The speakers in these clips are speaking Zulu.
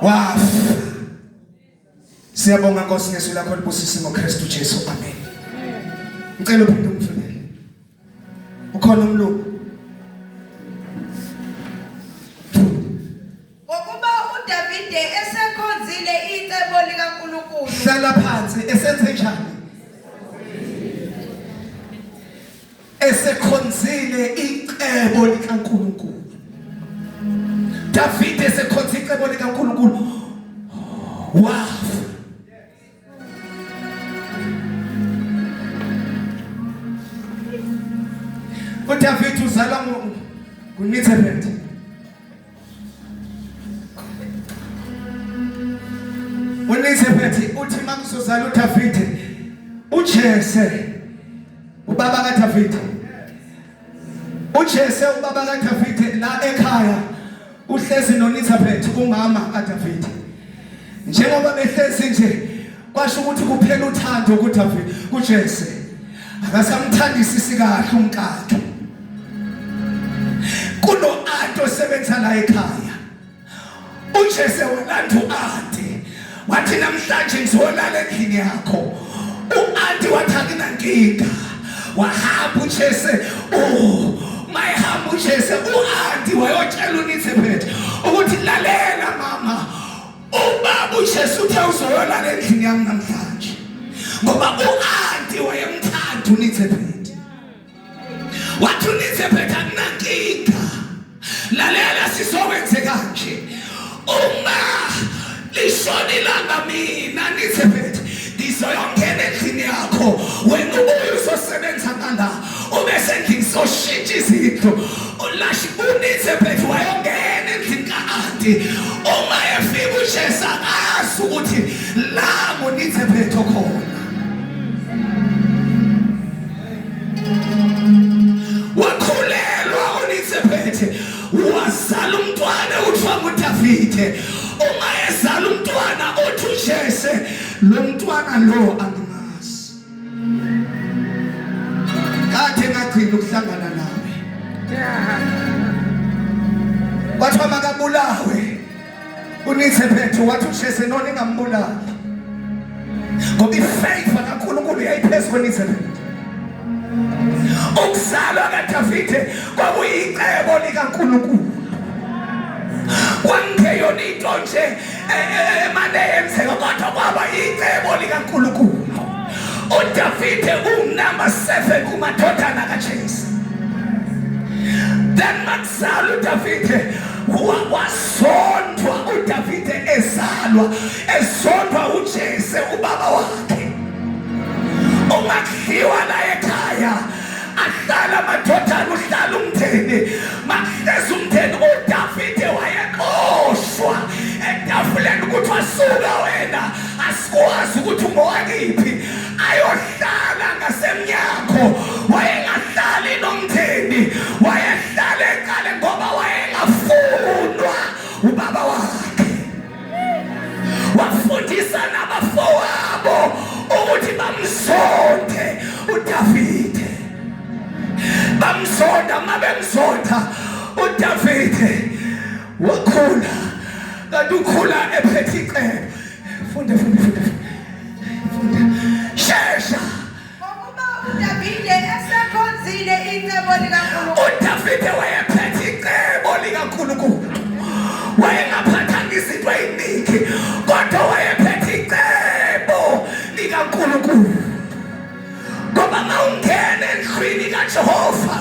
Wafa. Siyabonga Nkosi ngezwi lakho libusise ngoKristu Jesu. Amen. Ngicela uphinde ungifundele. Ukhona umlungu. Ngokuba uDavide esekhonzile icebo likaNkulunkulu. Hlala phansi esenze njani? Esekhonzile icebo likaNkulunkulu. Davide esekhonza icebo likaNkulunkulu wafa. UDavid uzalwa nguNitherland. UNitherland uthi makuzozala uDavid uJese ubaba kaDavid. UJese ubaba kaDavide la ekhaya uhlezi noNithabeth umama kaDavide. Njengoba behlezi nje kwasho ukuthi kuphela uthando kuDavide kuJese. Akasamthandisisi kahle umkakhe. Kuno anti osebenza la ekhaya. uJese walanda uanti wathi namhlanje ngizolala endlini yakho uanti wathi akunankinga wahamba uJese oh mayehamba uJese uanti wayotshela uNithephethe ukuthi lalela mama ubaba uJesu uthe uzoyolala endlini yami namhlanje ngoba uanti wayemthanda uNithephethe wathi uNithephethe akunankinga lalela sizokwenze kanje uma lishona ilanga mina nithephethe ngizoyongena endlini yakho wena ubuye uzosebenza ngala ube sendlini soshintsha izindlu ulashi unithephethe wayongena endlini ka-anti uma efika ujesu akazi ukuthi la ngunithephethe okhona Wakhulelwa uElizabeth wazala umntwana kuthiwa nguDavide. Uma ezala umntwana uthi uJese lo mntwana lo angimazi. Kade ngagcina ukuhlangana nawe. Kwathiwa makabulawe. UNithephethu wathi uJese nona ingambulali ngoba ifavor kaNkulunkulu yayiphezu kweNithephethu. Ukuzalwa kaDavide kwakuyicebo likaNkulunkulu, kwakungeyona into nje emane yenzeka, kodwa kwaba yicebo likaNkulunkulu. uDavide unumber 7 kumadodana kaJese. Then makuzalwa uDavide wazondwa uDavide ezalwa ezondwa uJese ubaba wakhe uma kudliwa la ekhaya ahlala amadodana uhlala umndeni makuhlezi umndeni uDavide wayexoshwa etafuleni ukuthi wasuka wena asikwazi ukuthi ungowakiphi ayohlala ngasemnyango wayengahlali nomndeni wayehlala eqale ngoba wayengafunwa ubaba wakhe wafundisa nabafowabo ukuthi bamzonde uDavide bamzonda uma bemzonda uDavide wakhula kanti ukhula ephethe icebo funda funda funda funda shesha Ngokuba uDavide esekhonzile icebo likaNkulunkulu. uDavide wayephethe icebo likaNkulunkulu wayengaphathanga izinto eziningi kodwa wayephethe icebo likaNkulunkulu ngoba mawungena endlwini kaJehova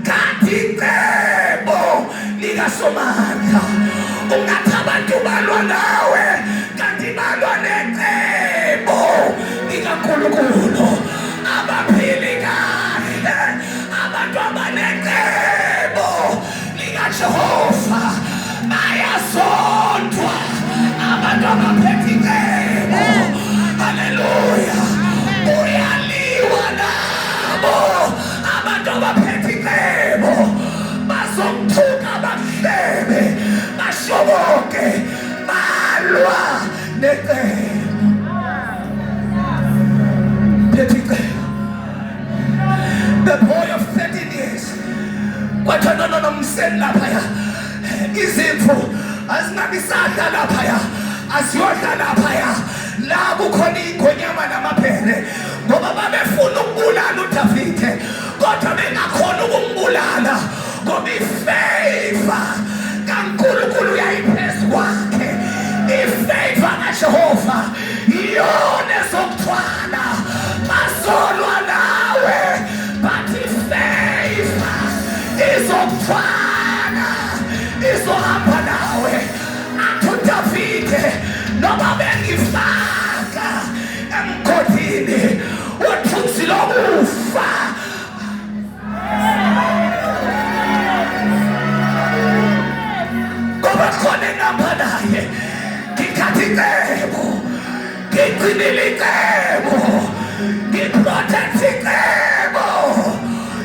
kanti icebo likaSomandla ungathi abantu balwa nawe kanti balwa necebo likaNkulunkulu abaphili kahle abantu abanecebo likaJehova bayazondwa abantu abaphethe icebo haleluya uyaliwa nabo abantu abaphethe icebo bazokuthuka bakuhlebe basho konke balwa necebo phethe icebo the boy of 13 years kwathiwa no no no mseni laphaya izimvu Asingabisadla laphaya, asiyodla laphaya la kukhona ingonyama namabhere, ngoba babefuna ukubulala uDavide kodwa bengakhona ukumbulala ngoba ifavor kaNkulunkulu yayiphezu kwakhe. Ifavor kaJehova iyona ezokuthwala. Bazolwa nawe but ifavor izokuthwala, izohamba nawe. Athi uDavide, noma bengifaka emgodini wothunzi lokufa, ngoba khona engihamba naye, ngikhathi icebo, ngigcinile icebo, ngiprotect icebo.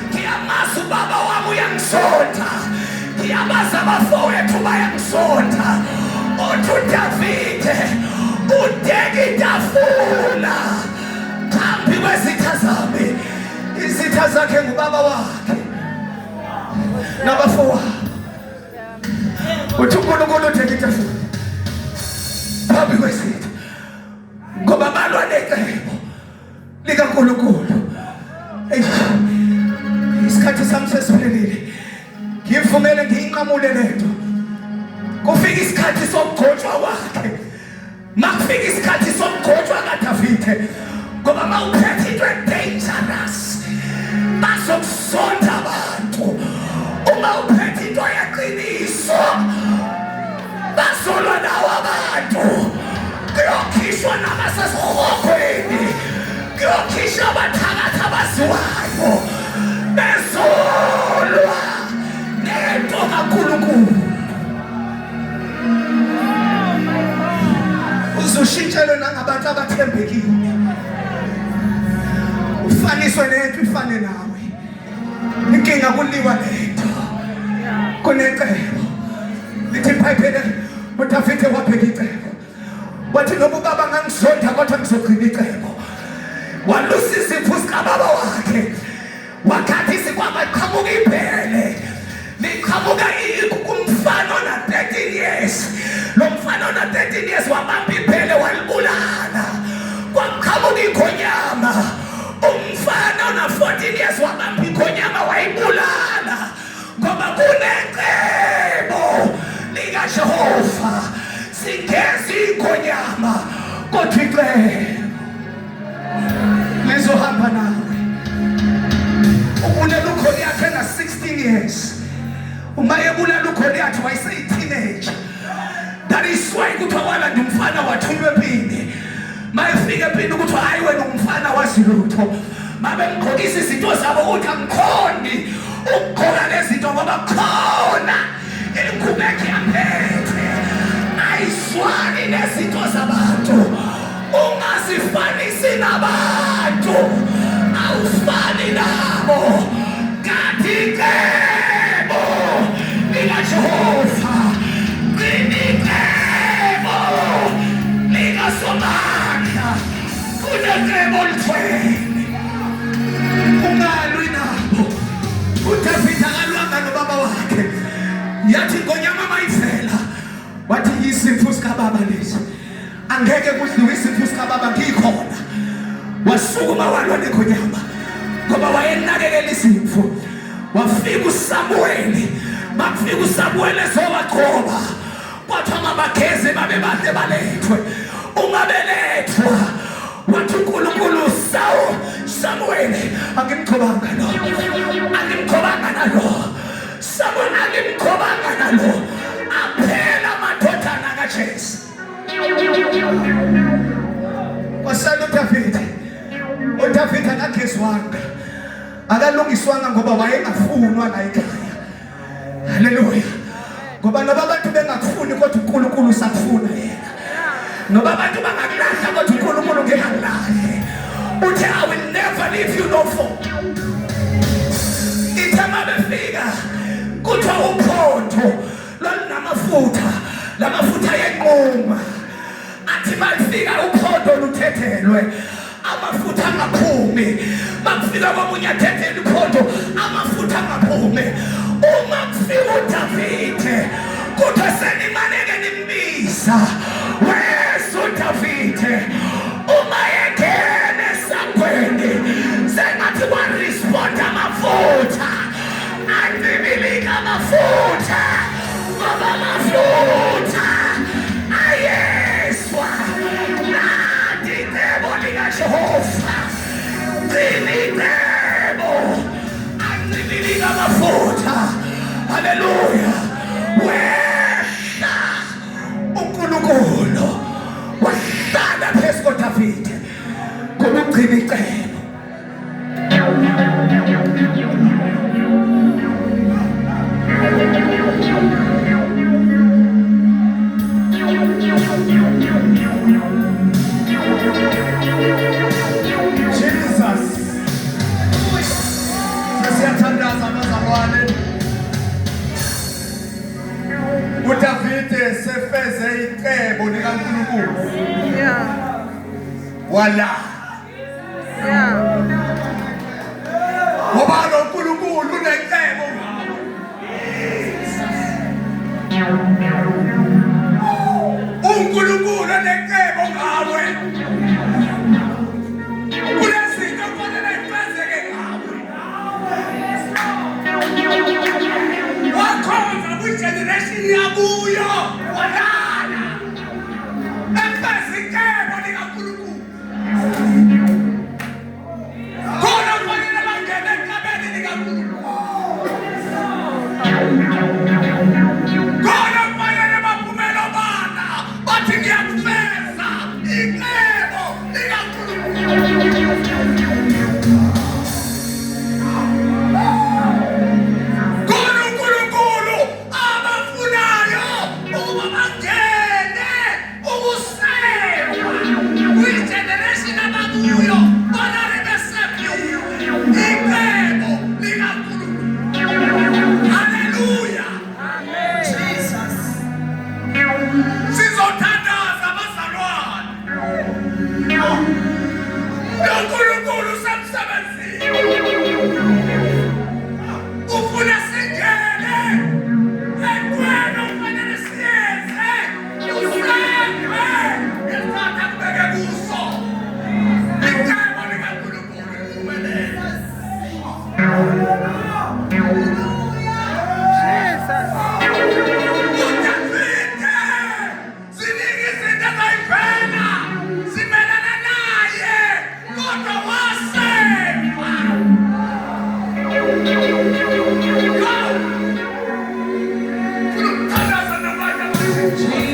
Ngiyamazi ubaba wami uyangisonta, ngiyabazi abafowethu bayangisonta. Uthi uDavide udeka itafula phambi kwezitha zami. Izitha zakhe ngubaba wakhe nabafowabo. Uthi uNkulunkulu udeka itafula phambi kwezitha ngoba balwa necebo likaNkulunkulu. Eish, isikhathi sami sesiphelile, ngivumele ngiyinqamule lento. Kufika isikhathi sokugcotshwa kwakhe. Makufika isikhathi sokugcotshwa kaDavide, ngoba mawuphethe into dangerous bazokusonda abantu. Uma uphethe into yeqiniso bazolwa nawo abantu. Kuyokhishwa nabasesihogweni, kuyokhishwa abathakathi abaziwayo, bezolwa nento kaNkulunkulu. Uzushintshelwe nangabantu abathembekile, ufaniswe nento ifane nawe. Inkinga kuliwa lento, kunecebo. Lithi iBhayibheli uDavide wabheka icebo, wathi noma ubaba ngangizonda kodwa ngizogcina icebo. Walusa izimvu zikababa wakhe, wakhathi isikwama qhamuka ibhele, liqhamuka kumfana ona 13 years. Lo mfana ona 13 years wabamba ibhele walibulala. Kwaqhamuka ingonyama, umfana ona 14 years wabamba ingonyama wayibulala, ngoba kunecebo likaJehova. Singezi ingonyama kodwa icebo lizohamba nawe. Ubulela uGoliath ena 16 years. Uma ebulala uGoliath wayeseyi-teenager. That is why kuthiwa walanda umfana wathunywa empini. Mayefika empini kuthiwa hayi wena umfana wazi lutho. Mabemgqokisa izinto zabo uthi angikhoni ukugqoka lezi zinto ngoba khona ingubo engiyaphethe ayizwani nezinto zabantu. Ungazifanisi nabantu, awufani nabo. Kanti icebo likaJehova, qina icebo likaSomandla, kunecebo lithwele, ungalwi nabo. UDavid akalwanga nobaba wakhe. Yathi ingonyama mayivela, wathi izimvu zikababa lezi, angeke kudliwe izimvu zikababa ngikhona. Wasukuma walwa nengonyama ngoba wayenakekela izimvu. Wafika uSamuweli, makufika uSamuweli ezowagcoba, kwathiwa mabageze babe bahle balethwe. Uma belethwa wathi uNkulunkulu, sawu Samuweli, angimgcobanga lo, angimgcobanga nalo Samuel, angimgcobanga nalo. Aphela amadodana kaJesu, kwasala uDavide. uDavide akagezwanga, akalungiswanga ngoba wayengafunwa la ekhaya. Haleluya! Ngoba noba abantu bengakufuni kodwa uNkulunkulu usakufuna yena. Noba abantu bangakulahla kodwa uNkulunkulu ngeke akulahle. Uthe, I will never leave you no for. Ithe mabefika kuthiwa uphondo lwalunamafutha, lamafutha ayenquma. Athi malifika uphondo luthethelwe, amafutha angaphumi. Makufika komunye athethele uphondo, amafutha angaphumi. Uma kufika uDavide Kuthe senimaneke nimbiza weza uDavide uma yengena esangweni sengathi kwaresponda amafutha ancibilika amafutha ngoba amafutha ayeswa nandi icebo likaJehova gcina icebo ancibilika amafutha haleluya wehla uNkulunkulu wahlala phezu koDavide ngokugcina icebo. Jesus. Sesiyathandaza abazalwane. uDavide sefeze icebo likaNkulunkulu. Wala. Ngoba lo Nkulunkulu unecebo ngawe. UNkulunkulu unecebo ngawe. Kunezinto okufanele ifezeke ngawe. Wakhonza kwigeneration yakuyo walala. Efeza icebo likaNkulunkulu. Khona kufanele bangene ecebeni likaNkulunkulu. Khona kufanele baphumele obala bathi ngiyakufeza icebo likaNkulunkulu. Khona uNkulunkulu abafunayo ukuba bangene ukusewa kwigeneration abakuyo balale beseviwe icebo likaNkulunkulu. Haleluya. Jesus. Sizothandaza abazalwane. NoNkulunkulu usemsebenzini. Ufuna singene entweni okufanele siyenze. Usembe ngesikhathi akubeke kuso. Icebo likaNkulunkulu liphumelele. UDavide ziningi izinto ezayivela zimelana naye kodwa wasefa. Go! Funa ukuthandaza nabanye abantu.